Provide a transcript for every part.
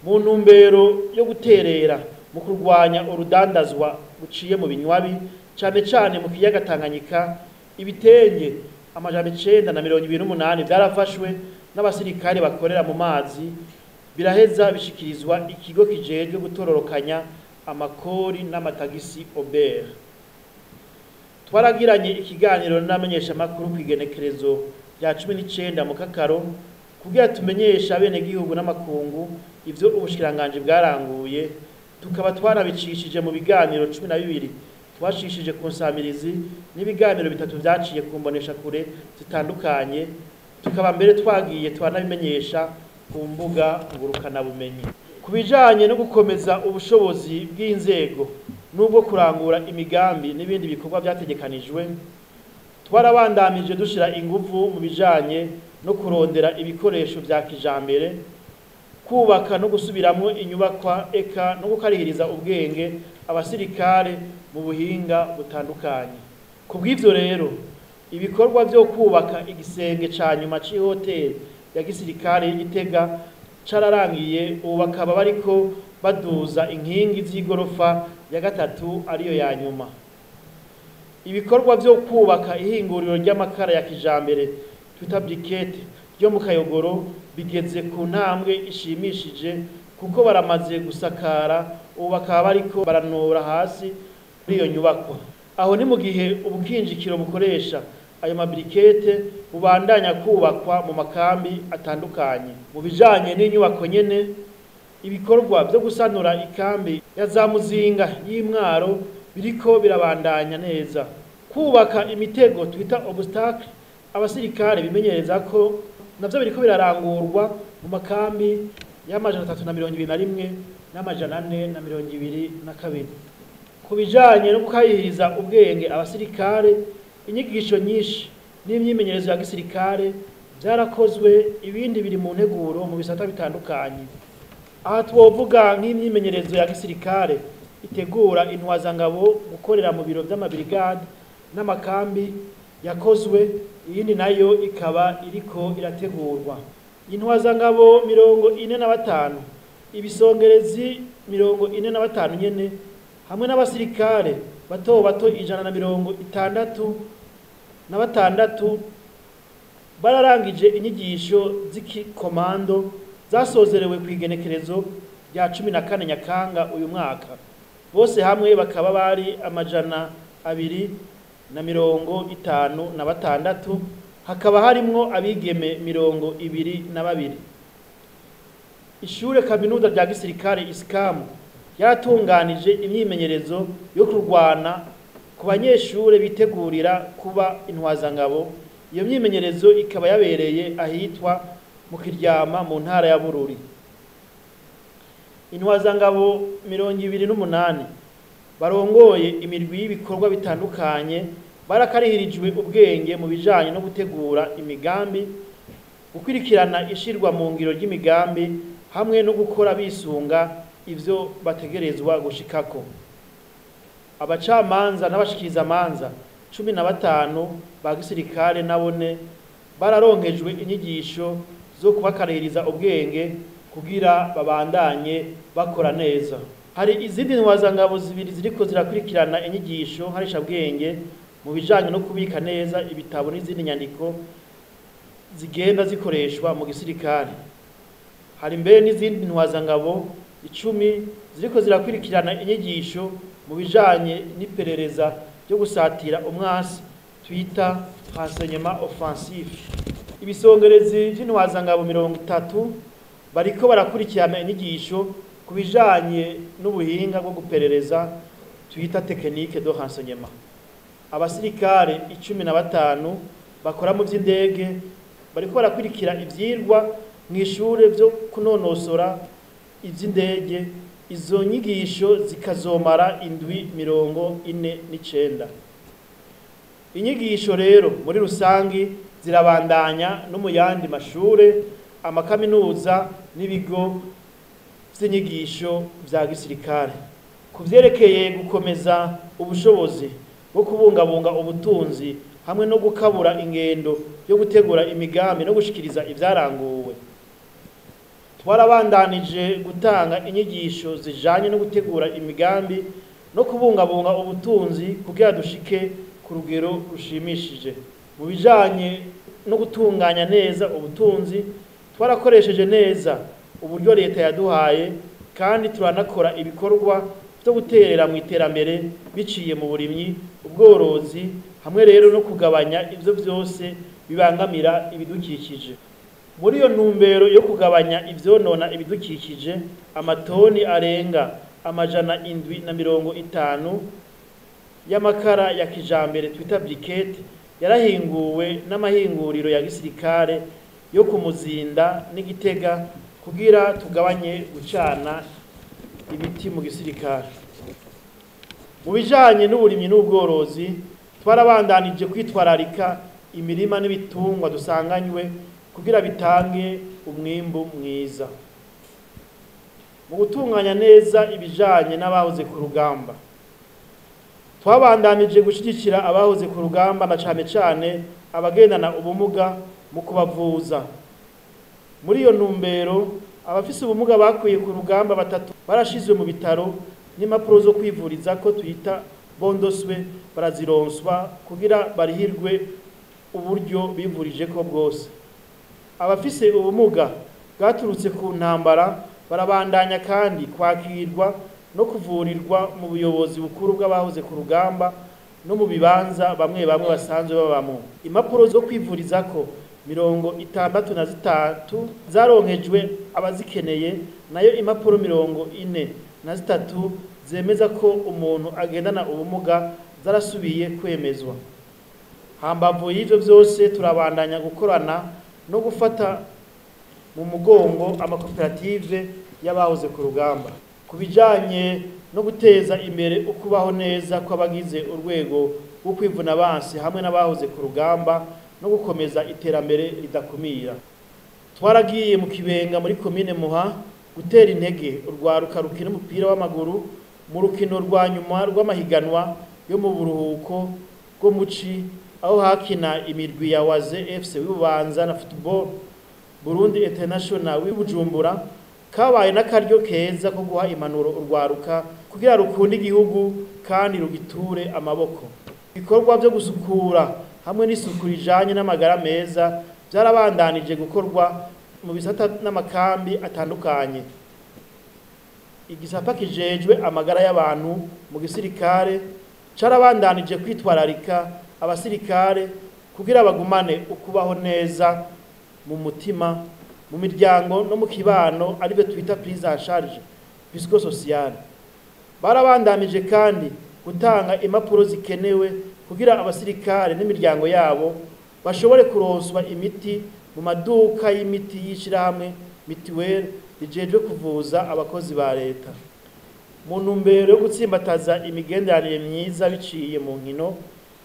Mu ntumbero yo guterera mu kurwanya urudandazwa ruciye mu binywabi, cane cane mu kiyaga Tanganyika, ibitenge 928 vyarafashwe n'abasirikare bakorera mu mazi, biraheza bishikirizwa ikigo kijejwe gutororokanya amakori n'amatagisi OBR. Twaragiranye ikiganiro n'amenyeshamakuru kw'igenekerezo rya 19 mu Kakaro kugira tumenyeshe abenegihugu n'amakungu ivyo ubushikiranganji bwaranguye, tukaba twarabicishije mu biganiro 12 twashishije ku nsamirizi n'ibiganiro 3 vyaciye ku mboneshakure zitandukanye, tukaba mbere twagiye twanabimenyesha ku mbuga ngurukanabumenyi. Ku bijanye no gukomeza ubushobozi bw'inzego n'ubwo kurangura imigambi n'ibindi bikorwa vyategekanijwe, twarabandamije dushira inguvu mu bijanye no kurondera ibikoresho vya kijambere, kubaka no gusubiramwo inyubakwa, eka no gukarihiriza ubwenge abasirikare mu buhinga butandukanye. Ku bw'ivyo rero, ibikorwa vyo kubaka igisenge ca nyuma c'ihoteli ya gisirikare y'Igitega cararangiye, ubu bakaba bariko baduza inkingi z'igorofa ya 3 ariyo ya nyuma. Ibikorwa vyo kubaka ihinguriro ry'amakara ya kijambere twita briquette ryo mu Kayogoro bigeze ku ntambwe ishimishije, kuko baramaze gusakara, ubu bakaba bariko baranura hasi muri iyo nyubakwa. Aho ni mu gihe ubukinjikiro bukoresha ayo mabrikete bubandanya kubakwa mu makambi atandukanye. Mu bijanye n'inyubako nyene, ibikorwa vyo gusanura ikambi ya za Muzinga y'Imwaro biriko birabandanya neza. Kubaka imitego twita obstacle abasirikare bimenyereza ko navyo biriko birarangurwa mu makambi y'321 n'422. Ku bijanye no gukahiriza ubwenge abasirikare, inyigisho nyinshi n'imyimenyerezo ya gisirikare vyarakozwe, ibindi biri mu nteguro mu bisata bitandukanye. Aha twovuga nk'imyimenyerezo ya gisirikare itegura intwazangabo gukorera mu biro vy'amabirigade n'amakambi yakozwe, iyindi nayo ikaba iriko irategurwa. Intwazangabo 45, ibisongerezi 45 nyene, hamwe n'abasirikare bato bato 166 bararangije inyigisho z'ikikomando zasozerewe kw'igenekerezo rya 14 Nyakanga uyu mwaka. Bose hamwe bakaba bari 256, hakaba harimwo abigeme 22. Ishure kaminuza rya gisirikare Isikamu yaratunganije imyimenyerezo yo kurwana ku banyeshure bitegurira kuba intwazangabo. Iyo myimenyerezo ikaba yabereye ahitwa mu Kiryama mu ntara ya Bururi. Intwazangabo 28 barongoye imirwi y'ibikorwa bitandukanye barakarihirijwe ubwenge mu bijanye no gutegura imigambi, gukurikirana ishirwa mu ngiro ry'imigambi hamwe no gukora bisunga ivyo bategerezwa gushikako. Abacamanza n'abashikirizamanza 15 ba gisirikare nabone bararonkejwe inyigisho zo kubakarihiriza ubwenge kugira babandanye bakora neza. Hari izindi ntwazangabo 2 ziriko zirakurikirana inyigisho nkarishabwenge mu bijanye no kubika neza ibitabo n'izindi nyandiko zigenda zikoreshwa mu gisirikare. Hari mbere n'izindi ntwazangabo 10 ziriko zirakurikirana inyigisho mu bijanye n'iperereza ryo gusatira umwasi twita renseignement offensif. Ibisongerezi vy'intwazangabo 30 bariko barakurikirana inyigisho ku bijanye n'ubuhinga bwo guperereza twita technique de renseignement. Abasirikare 15 bakora mu vy'indege bariko barakurikira ivyirwa mw'ishure vyo kunonosora ivy'indege. Izo nyigisho zikazomara indwi 49. Inyigisho rero muri rusangi zirabandanya no mu yandi mashure, amakaminuza n'ibigo vy'inyigisho vya gisirikare. Ku vyerekeye gukomeza ubushobozi bwo kubungabunga ubutunzi hamwe no gukabura ingendo yo gutegura imigambi no gushikiriza ivyaranguwe, Twarabandanije gutanga inyigisho zijanye no gutegura imigambi no kubungabunga ubutunzi kugira dushike ku rugero rushimishije. Mu bijanye no gutunganya neza ubutunzi, twarakoresheje neza uburyo leta yaduhaye kandi turanakora ibikorwa byo guterera mu iterambere biciye mu burimyi, ubworozi hamwe rero no kugabanya ivyo vyose bibangamira ibidukikije. Muri iyo ntumbero yo kugabanya ivyonona ibidukikije, amatoni arenga 750 y'amakara ya kijambere twita briquette yarahinguwe n'amahinguriro ya gisirikare yo kumuzinda n'Igitega kugira tugabanye gucana ibiti mu gisirikare. Mu bijanye n'uburimyi n'ubworozi, twarabandanije kwitwararika imirima n'ibitungwa dusanganywe kugira bitange umwimbu mwiza. Mu gutunganya neza ibijanye n'abahoze ku rugamba, twabandanije gushyigikira abahoze ku rugamba na cane cane abagendana ubumuga mu kubavuza. Muri iyo ntumbero, abafise ubumuga bakuye ku rugamba batatu barashizwe mu bitaro n'impapuro zo kwivuriza ko twita bondoswe barazironswa kugira barihirwe uburyo bivurijeko bwose. Abafise ubumuga bwaturutse ku ntambara barabandanya kandi kwakirwa no kuvurirwa mu buyobozi bukuru bw'abahoze ku rugamba no mu bibanza bamwe bamwe basanzwe babamo. Impapuro zo kwivurizako 63 zaronkejwe abazikeneye, nayo impapuro 43 zemeza ko umuntu agendana ubumuga zarasubiye kwemezwa. Hambavu y'ivyo vyose, turabandanya gukorana no gufata mu mugongo amakoperative y'abahoze ku rugamba. Ku bijanye no guteza imbere ukubaho neza kw'abagize urwego rwo kwivuna abansi hamwe n'abahoze ku rugamba no gukomeza iterambere ridakumira, twaragiye mu Kibenga muri komine Muha gutera intege urwaruka rukina umupira w'amaguru mu rukino rwa nyuma rw'amahiganwa yo mu buruhuko bwo muci, aho hakina imirwi ya Waze FC w'Ibubanza na Football Burundi International w'Ibujumbura. Kabaye n'akaryo keza ko guha impanuro urwaruka kugira rukunde igihugu kandi rugiture amaboko. Ibikorwa byo gusukura hamwe n'isuku rijanye n'amagara meza byarabandanije gukorwa mu bisata n'amakambi atandukanye. Igisata kijejwe amagara y'abantu mu gisirikare carabandanije kwitwararika abasirikare kugira bagumane ukubaho neza mu mutima, mu miryango no mu kibano, aribyo twita prise en charge psychosociale. Barabandanije kandi gutanga impapuro zikenewe kugira abasirikare n'imiryango yabo bashobore kuronswa imiti mu maduka y'imiti y'ishirahamwe mituweli rijejwe kuvuza abakozi ba leta. Mu ntumbero yo gutsimbataza imigenderanire myiza biciye mu nkino,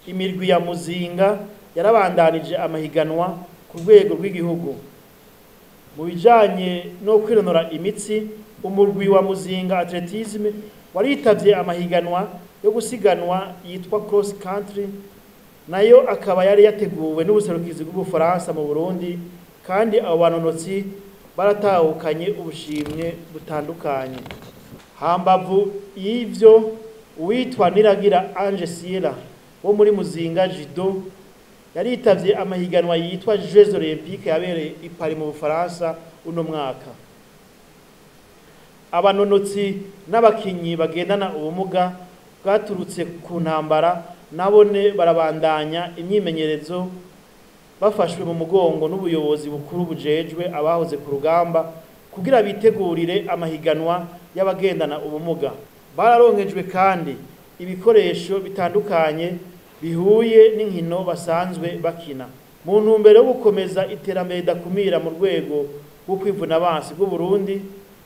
imirwi ya Muzinga yarabandanije amahiganwa ku rwego rw'igihugu. Mu bijanye no kwinonora imitsi, umurwi wa Muzinga Athletisme waritavye amahiganwa yo gusiganwa yitwa cross country, nayo akaba yari yateguwe n'ubuserukizi bw'Ubufaransa mu Burundi, kandi abo banonotsi baratahukanye ubushimwe butandukanye. Hambavu y'ivyo, uwitwa Niragira Ange Sierra wo muri Muzinga Judo yaritavye amahiganwa yitwa Jeux Olympiques yabereye i Paris mu Bufaransa uno mwaka. Abanonotsi n'abakinyi bagendana ubumuga bwaturutse ku ntambara nabone barabandanya imyimenyerezo bafashwe mu mugongo n'ubuyobozi bukuru bujejwe abahoze ku rugamba kugira bitegurire amahiganwa y'abagendana ubumuga. Bararonkejwe kandi ibikoresho bitandukanye bihuye n'inkino basanzwe bakina. Mu ntumbero yo gukomeza iterambere ridakumira mu rwego rwo kwivuna abansi bw'u Burundi,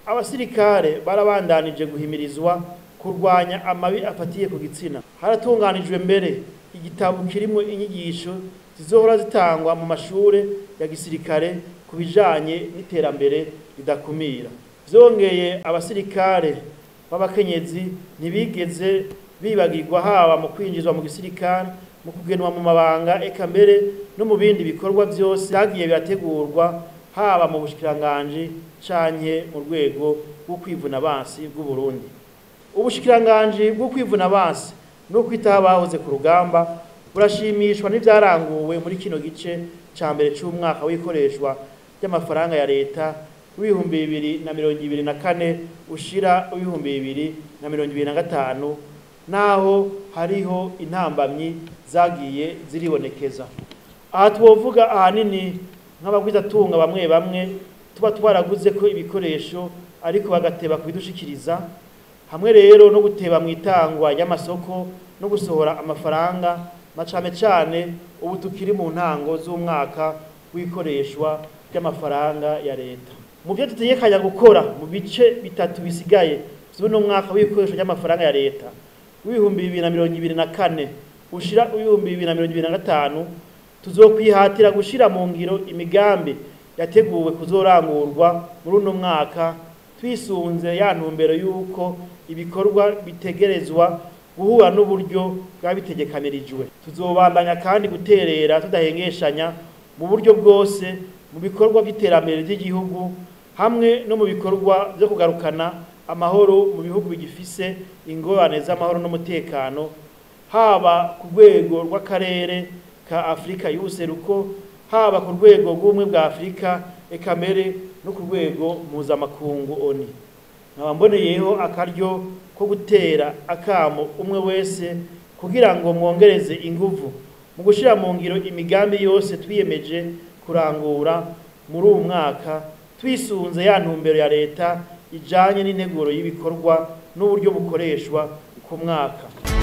abasirikare barabandanije guhimirizwa kurwanya amabi afatiye ku gitsina. Haratunganijwe mbere igitabo kirimo inyigisho zizohora zitangwa mu mashure ya gisirikare ku bijanye n'iterambere ridakumira. Vyongeye, abasirikare b'abakenyezi ntibigeze bibagirwa haba mu kwinjizwa mu gisirikare, mu kugenwa mu mabanga, eka mbere no mu bindi bikorwa vyose vyagiye birategurwa. haba mu bushikiranganji canke mu rwego rwo kwivuna abansi bw'u Burundi. Ubushikiranganji bwo kwivuna abansi no kwitaho abahoze ku rugamba burashimishwa n'ivyaranguwe muri kino gice ca mbere c'umwaka w'ikoreshwa ry'amafaranga ya leta w'2024 ushira 2025, naho hariho intambamyi zagiye ziribonekeza. Aha twovuga ahanini nk'abagwizatunga bamwe bamwe tuba twaraguze ko ibikoresho ariko bagateba kubidushikiriza, hamwe rero no guteba mu itangwa ry'amasoko no gusohora amafaranga, na cane cane ubu tukiri mu ntango z'umwaka w'ikoreshwa ry'amafaranga ya leta. Mu byo dutegekanya gukora mu bice bitatu bisigaye vy'uno mwaka w'ikoreshwa ry'amafaranga ya leta w'2024 ushira 2025, tuzokwihatira gushira mu ngiro imigambi yateguwe kuzorangurwa muri uno mwaka, twisunze ya ntumbero y'uko ibikorwa bitegerezwa guhura n'uburyo bwabitegekanirijwe. Tuzobandanya kandi guterera tudahengeshanya mu buryo bwose mu bikorwa by'iterambere ry'igihugu hamwe no mu bikorwa byo kugarukana amahoro mu bihugu bigifise ingorane z'amahoro n'umutekano, haba ku rwego rw'akarere ka Afrika y'ubuseruko, haba ku rwego rw'ubumwe bwa Afrika, eka mbere no ku rwego mpuzamakungu ONU. Nkaba mboneyeho akaryo ko gutera akamo umwe wese kugira ngo mwongereze inguvu mu gushira mu ngiro imigambi yose twiyemeje kurangura muri uwu mwaka, twisunze ya ntumbero ya leta ijanye n'integuro y'ibikorwa n'uburyo bukoreshwa ku mwaka.